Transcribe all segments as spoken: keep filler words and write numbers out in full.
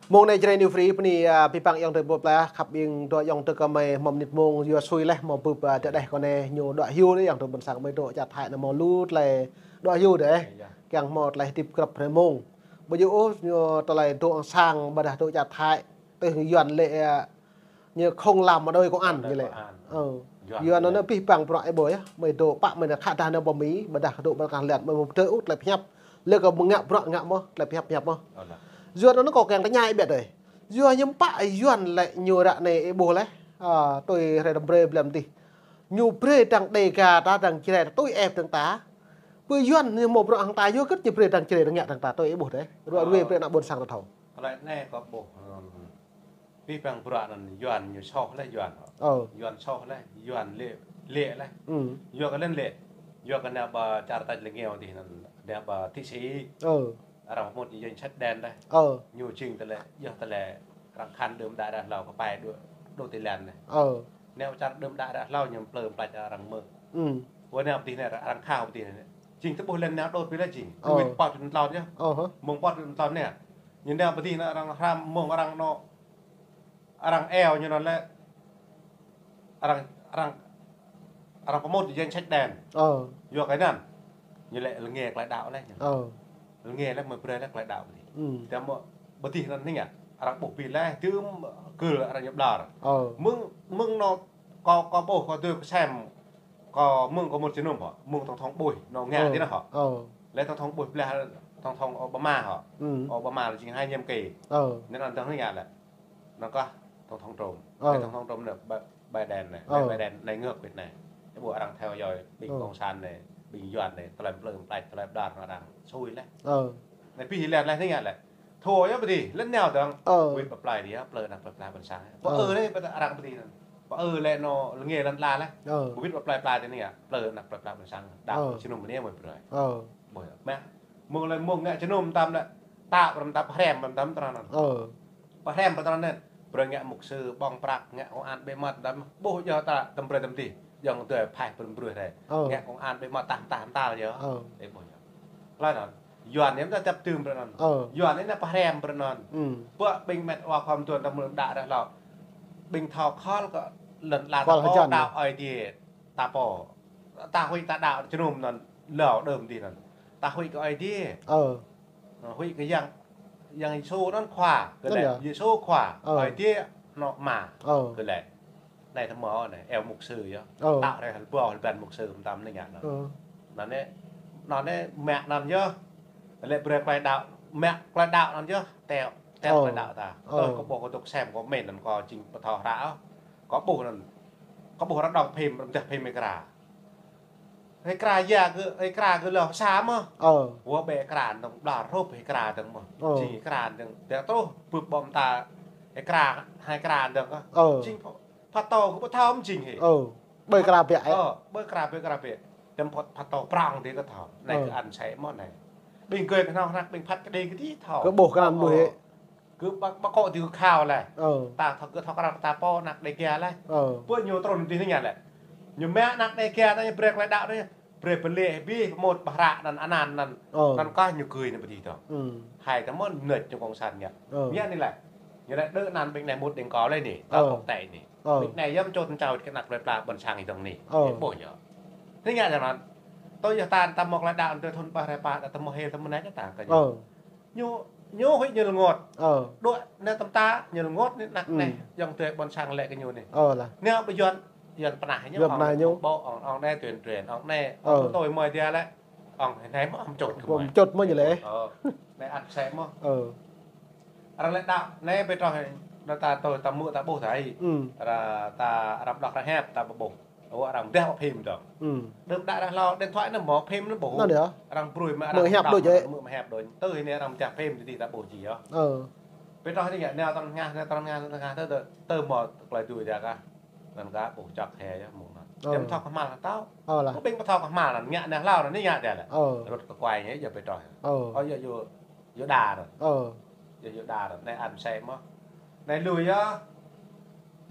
Mông anai Jrai New Free, bơni, a, abih bang ayŏng adơi ƀơi pla, khăp ƀing dŏ ayŏng adơi kơ mơi hmâo mơnit mông yua sui laih, hmâo bưp, a, tơdeh kơ anai ñu dŏ hyu dih ayŏng adơi ƀôn sang mơi dŏ čar Thái anai hmâo lu tơlơi dŏ hyu dih. Kiăng hmâo tơlơi hơdip grăp hrơi mông. Ƀu djơ̆ ôh ñu tơlơi dŏ sang ƀôdah dŏ čar Thái. Tơl Yuan lĕ, a, ñu không làm mà đòi công ăn ñu lĕ. Yuan anŭn abih bang bruă ih ƀuh yơh. Mơi dŏ pă mơi nao khă dah nao pơ Mi, ƀôdah dŏ pơ kah lĕ mơi mơ̆ tơ ŭt tơlơi pơhiăp. Lĕ kơ mơ̆ ngă bruă ngă mơ̆, tơlơi pơhiăp pơhiăp mơ̆. Yuan anŭn kâo kiăng tơña ih ƀiă dih. Yua hiư̆m pă Yuan lĕ ñu ră anai ih ƀuh laih. A, tui hrơi đăm brơi blăm dih. Ñu brơi dăng Đêga ta, dăng Jrai ta, tui ĕp dăng ta. Pơ Yuan ñu hmâo bruă hăng ta, yua hơget ñu brơi dăng Jrai dăng ngă dăng ta, tui ih ƀuh dih. Ruă ruai brơi ană ƀôn sang ta thâo. Tơlơi anai kâo ƀuh, ưm, abih bang bruă anŭn Yuan ñu soh laih Yuan. Yuan soh laih, Yuan lĕ, lĕ laih. Yua kơ lĕ lĕ. Yua kơ nao pơ čar tač lĕ ngeo dih anŭn, nao pơ thụy sĩ. Arăng pơmŭt ñu danh sách đen laih. Ñu jing tơlơi, yua tơlơi arăng khăn đưm đă đă hlâo kơ pai đô, đô ti len anai. Nao čar đưm đă đă hlâo ñu plư plač arăng mơ̆. Wơ̆t nao pơ dih anai arăng khao pơ dih anai. Jing tơƀuh len nao đôč ƀiă laih jing. Tui păt tơlơi anŭn yơh. Mơ̆ng păt tơlơi anŭn anai. Ñu nao pơ dih anai arăng hrăm mơ̆ng arăng nao arăng eo ñu anŭn lĕ arăng, arăng, arăng pơmŭt danh sách đen. Yua kơ anŭn. Ñu lĕ lĕ ngă tơlơi đaŏ laih ñu. Lĕ ngă laih mơi brơi laih tơlơi đaŏ pơ dih. Tơdah mơ̆ pơ dih anŭn anai ngă. Arăng ƀuh ƀiă laih, tơm gơl arăng ñu ƀlŏr. Mơ̆ng, mơ̆ng anŭn kâo, kâo ƀuh, kâo tui kâo sem, kâo mơ̆ng kâo mŭt jơnum hŏ, mơ̆ng tổng thống Bush, anŭn ngă dih anŭn hŏ. Lĕ tổng thống Bush blah tổng thống Obama hŏ. Obama lĕ jing hai nhiệm kỳ. Anŭn anŭn tơ̆ng anai ngă lĕ. Anŭn kah tổng thống Trump. Lĕ tổng thống Trump anai Bi-, Biden anai. Lĕ Biden anai ngược Việt Nam. Ih ƀuh arăng theo dõi ƀing cộng sản anai, ƀing Yuan anai, tơlơi plư plač, tơlơi ƀlŏr arăng sui laih. Anai ƀiă laih anai ngă lĕ. Thâo yơh pơ dih, lĕ nao dơ̆ng. Wĭt pơplai dih, plư ană plơi pla ƀôn sang. Pơ ư lĕ, pơ arăng pơ dih anŭn. Pơ ư lĕ anŭn lĕ ngă lŏn ala lĕ. Wĭt pơplai pla dih anai ngă, plư ană plơi pla ƀôn sang. Đaŏ jơnum anai mơi brơi. Ƀuh yơh, mơ̆. Mơ̆ng lĕ mơ̆ng ngă jơnum tam lĕ. Tao pơrăm tam, pơhrăm pơrăm tam tơlơi anŭn. Pơhrăm pơtơnăn anŭn. Brơi ngă mục sư, ƀơ̆ng prăk, ngă công an bí mật, đăm ƀuh yơh ta tơm brơi tơm dih. Yơh tui phai brơi brơi rai. Ngă công an bí mật tah tah tal yơh. Ih ƀuh yơh. Tơlơi anŭn. Yuan anai ta tơp tơm brơi anŭn. Yuan anai ta pơhrăm brơi anŭn. Pơ ƀing met wa khŏm tuan ta mơ̆ng đă đă hlâo. Ƀing thâo khol kơ lŏn ala ta pô, đaŏ Ơi Adai ta pô. Ta huĭ ta đaŏ jơnum anŭn, hlâo đơm dih anŭn. Ta huĭ kơ Ơi Adai. Huĭ kơ Yang, Yang Yêsu anŭn Khua, kơ lĕ. Yêsu Khua, Ơi Adai anŏ Ama, kơ lĕ. Anai tơmơ̆ anai, eo mục sư yơh. Đaŏ rai hơbâo hơbăn mục sư mơtam anai ngă anŭn. Anŭn anai, anŭn anai mă anŭn yơh. Lĕ brơi tơlơi đaŏ, mă tơlơi đaŏ anŭn yơh. Teo, teo tơlơi đaŏ ta. Tui kâo ƀuh kâo dŏ sem kâo mĭn anŭn kâo jing pơthâo hră ôh. Kâo ƀuh anŭn. Kâo ƀuh arăng đŏng phim, arăng pơdah phim ih kra. Ih kra ya kơ, ih kra kơ lŏ sa mơ̆. Wơ̆t ƀĕ ih kra dơ̆ng ƀlŏr hrup ih kra dơ̆ng mơ̆. Jing ih kra dơ̆ng. Tơl truh bưp ƀơ̆ng ta ih kra, hai kra dơ̆ng kơ. Jing pha-, pha tô kơ pơthâo mơ̆ jing hĭ. Ƀơi kra biă. Ƀơi kra biă, kra biă. Tơm pha-, pha tô prŏng dih kơ thâo. Anai kơ ăn sĕ mơ̆ anai. Ƀing gơi kơ hnâo hnăk ƀing phat kơđi kơ dih thâo. Kơ ƀuh kơ anŭn ƀuh hĭ. Kơ ƀă, ƀă kŏ dih kơ khao lĕ. Ta thâo kơ thâo krăn ta pô ană Đêga lĕ. Pơ ñu trŭn dih anai ngă lĕ. Ñu mă ană Đêga ta ñu brơi tơlơi đaŏ anai. Brơi pơlih bih mŭt ƀah hră anŭn anăn anŭn. Anŭn kah ñu gui anŭn pơ dih dŏ. Hai ta mơ̆n nĕč ñu cộng sản ngă. Ngă anai lĕ. Ñu lĕ đơ anăn ƀing anai mŭt đing kâo lĕ anai. Ta kŏ tĕ anai. Ƀing anai yơh mơčôt mơčao kơ ană plơi pla ƀôn sang ih dơ̆ng anai. Ih ƀuh yơh. Anai ngă anŭn. Tui yơh ta, ta mŭk tơlơi đaŏ anŭn tui thŭn ƀah rai pă ta mŭk hil ta mơ̆n anai ta kơ ñu. Ñu, ñu huĭ ñu lơngot. Đuaĭ anai tơm ta ñu lơngot anai anăk anai. Yŏng tui ƀôn sang lĕ kơ ñu anai. Anai ƀơi Yuan, Yuan pơnah ñu. Yuan pơnah ñu. Ƀô̆ ŏng, ŏng anai tuyên truyền, ŏng anai. Ŏng tui mơi dia lĕ. Ŏng anai mơ̆ mơčôt kơ mơi. Mơčôt mơ̆ ñu lĕ. Anai ăn sĕ mơ̆. Arăng lĕ đaŏ, anai ƀơi troh anai ta tui ta mŭk ta ƀuh ta ai. Arăng ta arăng đŏk arăng hiăp ta ƀuh. Ơ, arăng ƀiă phim dơ̆ng. Đơ̆m đă arăng hlâo điện thoại anŭn mơ̆ phim anŭn ƀuh. Anŭn yơh. Arăng brơi mă arăng mơ̆ hiăp đôč yơh. Mơ̆ hiăp đôč. Tui anai arăng ƀiă phim dih ta ƀuh jih yơh. Ƀơi troh anai ngă, nao tơngan, nao tơngan, nao tơngan, tơ, tơ, tơ mơ̆ tơlơi tui dia kah. Anŭn kah ƀuh čŏk hĕ yơh mơ̆ng anŭn. Tơm thâo kơhma̱l ta. Ơ lah. Ƀing pơthâo kơhma̱l anŭn ngă anai hlâo anŭn ngă dia lĕ. Rŭt kơ kuai anai yơh ƀơi troh. Ơ yơh yơh. Yuđa anŭn. Ơ. Yua Yuđa anŭn, anai ăn sĕ mơ̆. Anai lui yơh.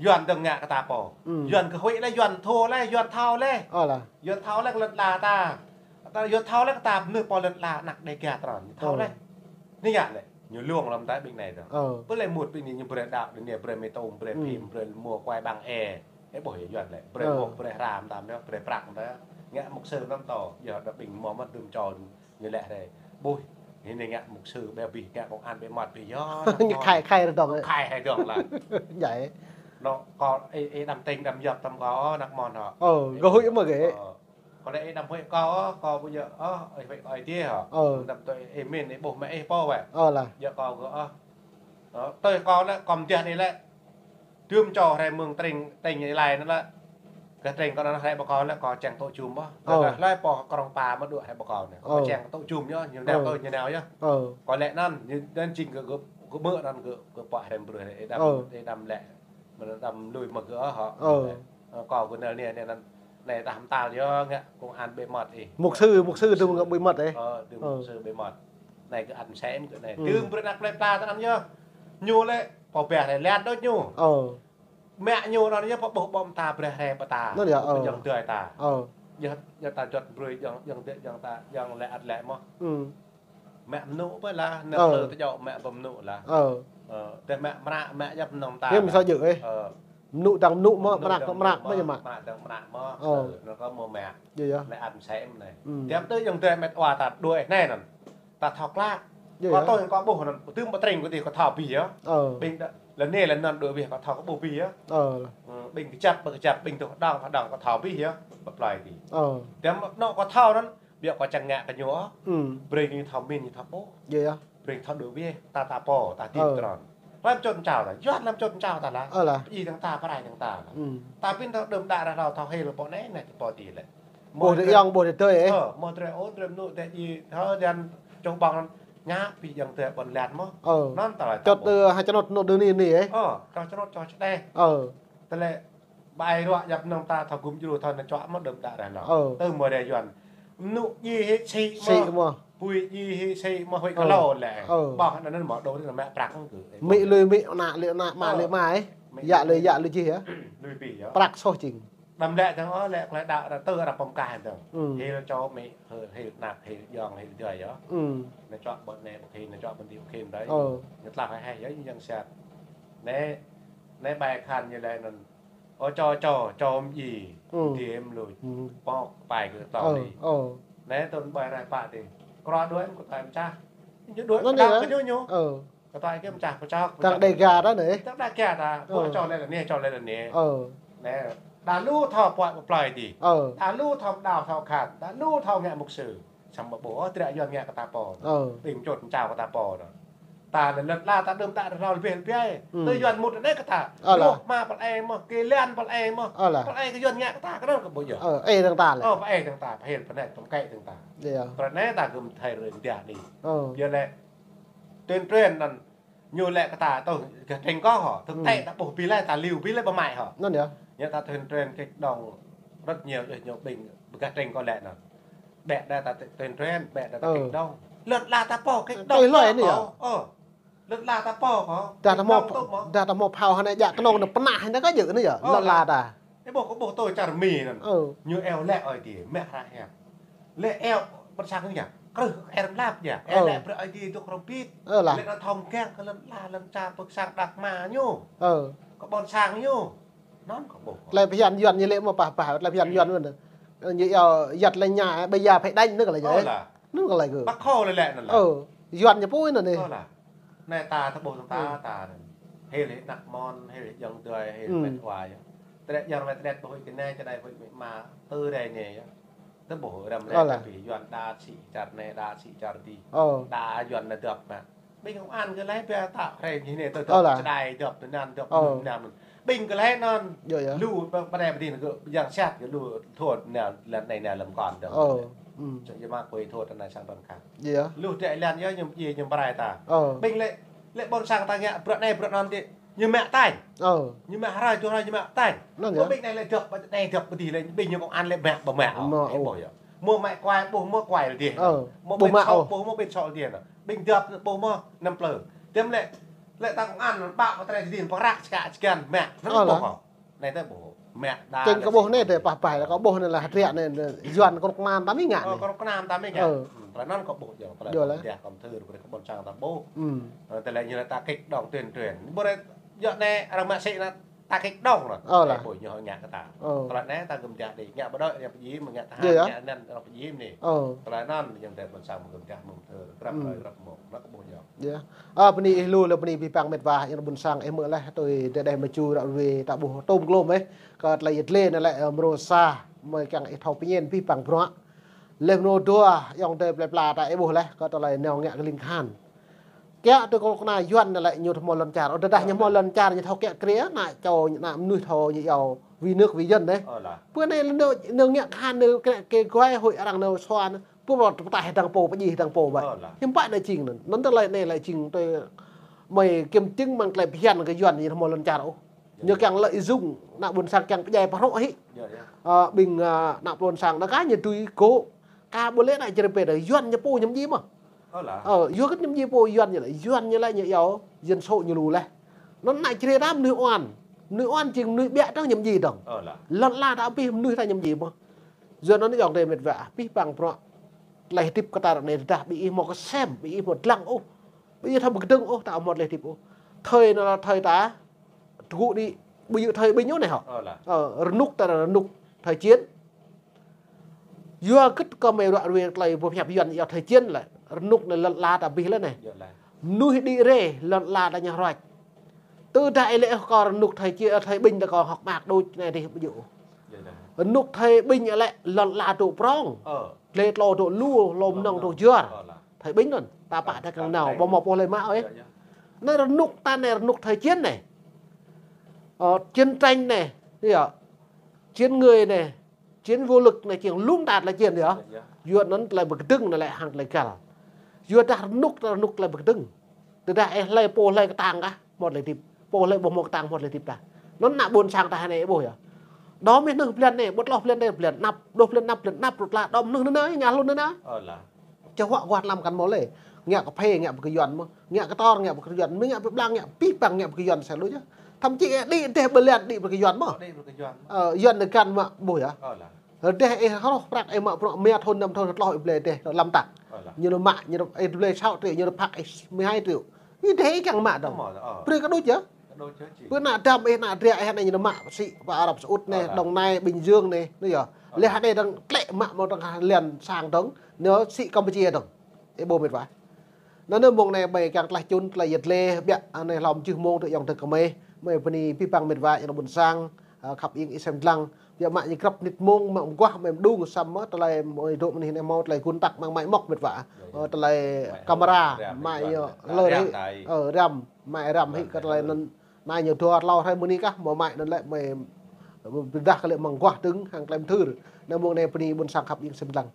Yuan dơ̆ng ngă kơ ta pô. Yuan kơ huĭ lĕ, Yuan thâo lĕ, Yuan thâo lĕ. Ơ lah. Yuan thâo lĕ kơ lŏn ala ta. Ta Yuan thâo lĕ kơ ta mơnuih pô lŏn ala ană Đêga ta anŭn. Thâo lĕ. Anai ngă lĕ. Ñu luông lăm tai ƀing anai tơ. Ơ. Ƀu lĕ mŭt ƀing anai ñu brơi đaŏ, anai brơi mê tôm, brơi phim, brơi mua kuai ƀăng e. Ơ, ƀuh yơh Yuan lĕ. Brơi mŭk, brơi hra mơtam anai, brơi prăk mơtam. Ngă mục sư năm tô, yơh đa ƀing mơ̆ mơ̆t đưm čô ñu lĕ rai. Ƀuh, anai ngă mục sư ƀe bih, ngă công an ƀe mơmŏt bih yơh. Ñu khai, khai rơdong. Khai hai dong lah. Djai. Nô, kâo, ê, ê, đăm têng, đăm yap tăm kâo, năk mon hŏ. Ơ, gơ̆ huĭ mơ̆ gơ̆. Ơ. Kâo lĕ ê đăm huĭ kâo, kâo ƀu djơ̆, ơ, ê huĭ kâo ih dih hŏ. Ơ. Đăm tui ê min, ê ƀuh mă ê pô wĕ. Ơ lah. Djơ̆ kâo gơ̆, ơ. Ơ, tui kâo lĕ, kâo mơdiah anai lĕ. Đưm čô hrơi mơ̆ng tring, tring ih lai anŭn lĕ. Kơ tring kâo anŭn hrơi ƀu kâo lĕ, kâo čang tŭ jum ƀơh. Ơ. Kơ hlơi pô krong pa mă đuaĭ hrơi ƀu kâo anai. Kâo čang tŭ jum yơh, ñu nao kâo ñu nao yơh. Ơ. Kâo lĕ anŭn, ñu anŭn jing gơ̆, gơ̆, gơ̆ mơ̆ anŭn gơ̆, gơ̆ pă hrơi brơi, ê đăm, ơ, ê đăm lĕ. Mơ̆ đăm lui mă gơ̆ hŏ. Ơ. Ơ, kâo gơ̆ nao anai, anai anŭn. Anai tah mơtam yơh, ngă công an ƀe mơmŏt ih. Mục sư, mục sư đưm ngă ƀe mơmŏt ih. Ơ, đưm mục sư ƀe mơmŏt. Anai gơ̆ ăn sem gơ̆ anai. Đưm brơi năk plơi pla tơ anŭn yơh. Ñu lĕ, pô ƀe rai lĕ đôč ñu. Ơ. Mă ñu anŭn yơh, pô ƀuh ƀô̆ mơta brơi rai pơ ta. Anŭn yơh, ơ. Pơ jơ̆ng dơi ta. Ơ. Yơh, yơh ta juăt brơi jơ̆ng, jơ̆ng dơi, jơ̆ng ta, jơ̆ng lĕ ăt lĕ mơ̆. Mă mơnŭ pơ lah, năk plơi ta jŏ mă pơ mơnŭ lah. Ơ. Ơ, tơdah mă mră, mă yap nong ta. Yơh mơ̆ sa jơ̆ ê. Ơ. Mơnŭ dang mơnŭ mơ̆, mră dang mră mră mơ̆, yơh mă. Mră dang mră mơ̆. Ơ. Ơ, nô kâo mơ̆ mă. Yơh, yơh. Lĕ ăn sem anai. Tiap tơ jơ̆ng dơi mĕt wa ta đuaĭ anai anŭn. Ta thâo klă. Yơh, yơh. Kâo tui kâo ƀuh anŭn, tơm pơtring kâo dih kâo thâo bih yơh. Ơ. Ƀing đa, lĕ anai lĕ anŭn đuaĭ bih kâo thâo kâo ƀuh bih yơh. Ơ. Ơ, ƀing kơjăp, ƀing kơjăp, ƀing tŭ đŏng, đŏng kâo thâo bih yơh. Pơplơi dih. Ơ. Tiap anŭn kâo thâo anŭn, biă kâo čang ngă kơ ñu. Brơi ñu thâo min, ñu thâo pô. Yơh, yơh. Brơi thâo đuaĭ bih, ta ta pô, ta dih tron. Lăm čŏt čao ta, Yuan lăm čŏt čao ta lah. Ơ lah. Pơjing dang ta, pơrai dang ta lah. Ta pin thâo đưm đă ră hlâo thâo hil pô anai, anai pô dih lĕ. Ƀuh dih yŏng, ƀuh dih tơi ê. Ơ, mơ̆ drơi ôn, drơi mơnŭ, drơi djai, thâo dan čŏng ƀơ̆ng anŭn, ngă pih jơ̆ng dơi ƀôn lan mơ̆. Ơ. Anŭn ta lah. Čŏt, ơ, hai čơnŏt nŏ đơ ni ni ê. Ơ, ta čơnŏt čŏt čơđeh. Ơ. Tơlơi ƀai ruă yap nong ta thâo gum djru thâo nao čuă mơ̆ đưm đă ră hlâo. Ơ. Tơ mơ̆ rai Yuan. Mơnŭ djai hĭ sĭ mơ̆. Sĭ mơ̆. Pui djai hĭ sĭ mơ̆ huĭ kơ lŏ lĕ. Ơ. Ƀơ̆ng anŭn mơ̆ đôč anŭn mă prăk kơ. Mĭ lui mĭ, ană lui ană, mă lui mă ê. Yă lui yă lui djai yơh. Lui bih yơh. Prăk soh jing. Đăm lĕ tơ̆ng ôh lĕ klơi đaŏ ră tơ ră pơm kah tơ̆ng. Hil čô mĭ, hil, hil ană, hil jơ̆ng, hil dơi yơh. Nao čuă ƀôn anai ƀu khĭn, nao čuă ƀôn dih ƀu khĭn đơi. Ơ. Ñu tlaih hơ̆ hơ̆ yơh ñu jang sat. Anai, anai ƀai khan ñu lĕ anŭn. Ơ, čô, čô, čô mơ̆ djai. Dih mơ̆ lui. Pŏk pai kơ tong dih. Ơ. Anai tơ̆ng ƀai rai pă dih. Kro đuaĭ mơ̆ kơ tơlơi mơčah. Ñu đuaĭ pơđao kơ ñu ñu. Ơ. Kơ tơlơi kơ mơčah pơčŏk. Tang Đêga ta anai. Tang Đêga ta. Ơ. Ƀu čô lĕ lĕ anai, čô lĕ lĕ anai. Ơ. Anai. Đa lu thâo pơplơi dih. Ơ. Đa lu thâo pơđao thâo khan. Đa lu thâo ngă mục sư. Samơ̆ ƀuh, ơ, tơdră Yuan ngă kơ ta pô. Ơ. Ƀing čŏt čao kơ ta pô anŭn. Ta lĕ lŏn ala ta đưm đă ră hlâo lĕ bih lĕ bih. Tơ Yuan mŭt anai kơ ta. Ơ lah. Lu mă pơlai mơ̆, kơ lan pơlai mơ̆. Ơ lah. Pơlai kơ Yuan ngă kơ ta, kơ anŭn kơ ƀu djơ̆. Ơ, ê dang ta lĕ. Ơ, pơê dang ta, pơhil pơnet, pơkĕ dang ta. Yơh. Pơ anai ta gum thâo rơ̆ng dah anai. Ơ. Yơh lĕ. Tuyên truyền anŭn. Ñu lĕ kơ ta tơ gah tring kâo hŏ, thực tế ta ƀuh bih lĕ, ta liu bih lĕ ƀu mă hŏ. Anŭn yơh. Ñu ta tuyên truyền kích động rất nhiều, ñu ƀing gah tring kâo lĕ anŭn. Ƀĕ đa ta tuyên truyền, ƀĕ đa ta kích động. Lŏn ala ta pô kích động. Tui hlơi anai yơh. Ơ. Lŏn ala ta pô hŏ. Dah ta mơ̆, dah ta mơ̆ phao hơnai jak kơnong anai pơnah hơnai kơ jơ̆ anai yơh. Lŏn ala ta. Ê ƀuh kơ ƀuh tui čar Mi anŭn. Ơ. Ñu iâu laĭ ơi dih, mă hră hiam. Lĕ iâu ƀôn sang ñu. Krư̆ er mlap ñu. Ơ. Iâu laĭ brơi ơi dih dŏ krong pit. Ơ lah. Lĕ anŭn thâo mơgang kơ lŏn ala lŏn čar ƀôn sang Dak Ma ñu. Ơ. Kơ ƀôn sang ñu. Anŭn kơ ƀuh. Tơlơi phiăn Yuan ñu lĕ mơ̆ pah pah, tơlơi phiăn Yuan mơ̆n. Ñu iâu yăt lĕ ña, ƀai ya phải đánh anŭn kơ lĕ. Ơ lah. Anŭn kơ lĕ kơ. Ƀă khô lĕ lĕ anŭn lah. Ơ. Yuan ñu pui anŭn anai. Ơ lah. Anai ta tơ ƀuh tơ̆ng ta, ta anai. Hil hĭ ană mon, hil hĭ jơ̆ng dơi, hil hĭ mĕt wa yơh. Tơdră jơ̆ng mĕt tơdră ƀuh hĭ kơ anai, čơđai ƀuh hĭ mĭ ma, tơ rai anai yơh. Tơ ƀuh răm rai tơ bih Yuan đa sĭ čar anai, đa sĭ čar dih. Đa Yuan anai dŏp mă. Ƀing công an kơ lĕ biă ta rai anai tơ dŏp čơđai, dŏp tơnăn, dŏp mơnam. Ƀing kơ lĕ anŭn. Lu pơ, pơ anai pơ dih kơ jang sat kơ lu thua anai, lăm anai anai lăm kon dŏ. Čơđai mă kui thua tơ anai sang tơ̆ng kah. Yơh. Lu tơlơi lan yơh ñu, ñu, ñu pơrai ta. Ơ. Ƀing lĕ, lĕ ƀôn sang ta ngă bruă anai, bruă anŭn dih. Ñu mă tañ. Ơ. Ñu mă hrơi, dua hrơi ñu mă tañ. Anŭn yơh. Ƀing anai lĕ dŏp, anai dŏp pơdih lĕ, ƀing ñu công an lĕ mă, ƀu mă. Mă, ơ. Ơ, ƀuh yơh. Mơ̆ mă kuai, ƀuh mơ̆ kuai dih. Ơ. Mơ̆ ƀu mă, ơ. Ƀuh mơ̆ ƀing sŏ dih. Ƀing dŏp, ƀuh mơ̆ năm plư. Tiăm lĕ, lĕ ta công an, ƀă pơtrơi dih, pơrăk čơkă čơkăn mă. Anŭn ƀuh. Anai tơ ƀuh. Mă đa. Čeng kơ ƀuh anai tơ pah pah, kơ ƀuh anai lĕ hơdră anai, Yuan kơ rơ̆k anăm ta mĭ ngă. Ơ, anai kơ rơ̆k anăm ta mĭ ngă. Ơ. Ơ, tơlơi anŭn kơ ƀuh yơh, tơlơi. Yơh lĕ. Tơlơi kơ ƀuh. Ơ, tơlơi ñu lĕ ta kích động tuyên truyền. Ƀu djơ̆ anai arăng mă sĭ anai ta kích động anŭn. Ơ lĕ. Ơ, ƀuh ñu ngă kơ ta. Ơ. Tơlơi anai ta gum dah đi, ngă bộ đội, ngă pơjing, ngă tơhan, ngă anŭn, ngă pơjing anai. Ơ. Tơlơi anŭn, yang tơ ƀôn sang gum dah mơ̆ng tơ, grăp ơi, grăp mơ̆ng, anŭn kơ ƀuh yơh. Yơh. Ơ, bơni ih lu lĕ bơni abih bang met wa, yang ƀôn sang ih mơ̆ lĕ, tui dêh dêh mơču ră ruai ta ƀuh tôm glŏm ih, kơ tơlơi yet lĕ anai lĕ, ơ, mrô sa, mơi kiăng ih thâo pơñen abih bang bruă. Lĕ mrô dua, yang tơ plơi pla ta ih ƀuh lĕ, kơ tơlơi nao ngă kơ ling kahan. Kiăng tơ kơ kơna Yuan anai lĕ ñu thâo hmâo lŏn čar. Ơ, tơdah ñu hmâo lŏn čar, ñu thâo kiăng kre, ană čô, ană mơnuih thâo ñu yua vì nước vì dân anai. Ơ lĕ. Pơ anai nao, nao ngă kahan, nao kre, kre guai hơi arăng nao sua anai. Pô ƀu tah hăng pô, pơjing hăng pô ƀai. Ơ lĕ. Hiư̆m pă anai jing anŭn. Anŭn tơlơi anai lĕ jing tơ mơi kiểm chứng mơ̆ng tơlơi phiăn kơ Yuan ñu thâo hmâo lŏn čar ôh. Ñu kiăng lợi dụng, ană ƀôn sang kiăng pơdjai pơhrŏ hĭ. Yơh, yơh. Ơ, ƀing, ơ, ană ƀôn sang anŭn kơ ñu tui kơ, kơ ƀu lĕ ană čơrơpet Yuan ñu pô ñu pơjing mơ̆n. Ơ lĕ. Ơ, yua kơ ñu pơjing pô Yuan ñu lĕ, Yuan ñu lĕ ñu yua, dân số ñu lu lĕ. Anŭn ană čơrơpet mơnuih oan. Mơnuih oan jing mơnuih ƀiă dơ̆ng ñu pơjing dơ̆ng. Ơ lĕ. Lŏn ala ta abih mơnuih ta ñu pơjing mơ̆n. Yua anŭn yang tơ met wa, abih bang bruă. Tơlơi hơdip kơ ta ră anai tơdah ƀing ih hmâo kơsem, ƀing ih hmâo lăng ôh. Ƀing ih thâo pơkơdơ̆ng ôh, ta hmâo tơlơi hơdip ôh. Thời anŭn lĕ thời ta, tơgŭ đĭ, ƀu djơ̆ thời ƀing ñu anai hŏ. Ơ lĕ. Ơ, rơnŭk ta rơnŭk thời chiến. Yua kơ kơ mơi ră ruai tơlơi pơhiăp Yuan yua thời chiến lĕ. Rơnŭk anai lŏn ala ta abih lĕ anai. Yơh lĕ. Mơnuih đĭ rai, lŏn ala ta ñu hruač. Tơdah ih lĕ kơ rơnŭk thời chiến, thời bình ta kơ hŏk mơak đôč anai dih ƀu djơ̆. Yơh lĕ. Rơnŭk thời bình lĕ lŏn ala dŏ prŏng. Ơ. Glai tlô dŏ lu, lŏm nŏng dŏ juăr. Ơ lĕ. Thời bình anŭn, ta pă ta kiăng nao, ƀu hmâo pô hlơi mă ôh. Yơh, yơh. Anai rơnŭk ta anai rơnŭk thời chiến anai. Ơ, chiến tranh anai, yơh. Chiến người anai, chiến vô lực anai, chiến lŭm tat lĕ chiến yơh. Yơh, yơh. Yua anŭn tơlơi pơkơdơ̆ng anai lĕ hăng tơlơi găl. Yua dah rơnŭk ta rơnŭk tơlơi pơkơdơ̆ng. Tơdah ih hlơi pô hlơi kơtang kah, hmâo tơlơi hơdip. Pô hlơi ƀu hmâo kơtang hmâo tơlơi hơdip tah. Anŭn ană ƀôn sang ta anai ih ƀuh yơh. Đom ih nao blan anai, ƀu tloh blan anai, blan anăp, dua blan anăp, blan anăp, rơ̆t la, đom mơnuih anŭn anai, ngă hlŭn anŭn anai. Ơ lĕ. Čơ huă guah lăm kăn hmâo lĕ. Ngă kơphê, ngă brơi kơ Yuan mơ̆n. Ngă kơtor, ngă brơi kơ Yuan. Mơi ngă brơi blang, ngă abih bang ngă brơi kơ Yuan sa lu yơh. Thậm chí ngă đĭ dêh blan đĭ brơi kơ Yuan mơ̆n. Đĭ brơi kơ Yuan mơ̆n. Ơ, Yuan anai găn mă ƀuh yơh. Ơ lĕ. Rơdêh ih hroh prăk ih mă bruă mia thun năm thun tloh ih blơi dêh lăm tăk. Ơ lĕ. Ñu nao mă, ñu nao ih blơi sa triệu, ñu nao phak ih mười hai triệu. Ih dêh ih kiăng mă dơ̆ng. Mă dơ̆ng, ơ. Brơi kơ đôč yơh. Kơ đôč yơh či. Pơ ană dăm ih ană dria ih anai ñu nao mă sĭ pơ Arab Saudi anai, Ơ lĕ. Đồng Nai, Bình Dương anai, anai yơh. Ơ lĕ. Lĕ hơdai dơ̆ng klĕ mă mơ̆ dơ̆ng lăn sang dơ̆ng, ñu sĭ Campuchia dơ̆ng. Ih ƀuh met wa. Anŭn anai mông anai mơi kiăng tơlơi čun, tơlơi yet lĕ, biă, anai hlŏm jưh mông tơ yang tơ kơmơi, mơi bơni abih bang met wa, yang ƀôn sang, ơ, khăp iêng ih sem lăng, biă mă ñu grăp mơnit mông, mă mơguah, mơi mơđung samơ̆, tơlơi mơi dŏ mơnih anai hmâo, tơlơi gun tăk mơ̆ng mơi mŏk met wa. Ơ, tơlơi kamera, mơi, ơ, lơ rơ̆, ơ, răm, mơi răm hĭ kơ tơlơi anŭn, anai ñu dua tlâo hrơi mơ̆ng anai kah, mơi mă anŭn lĕ, mơi, ơ, pơdah kơ lĕ mơguah dơ̆ng, hăng tơlơi mơthưr. Anai mông anai bơni ƀôn sang khăp iêng sem lăng.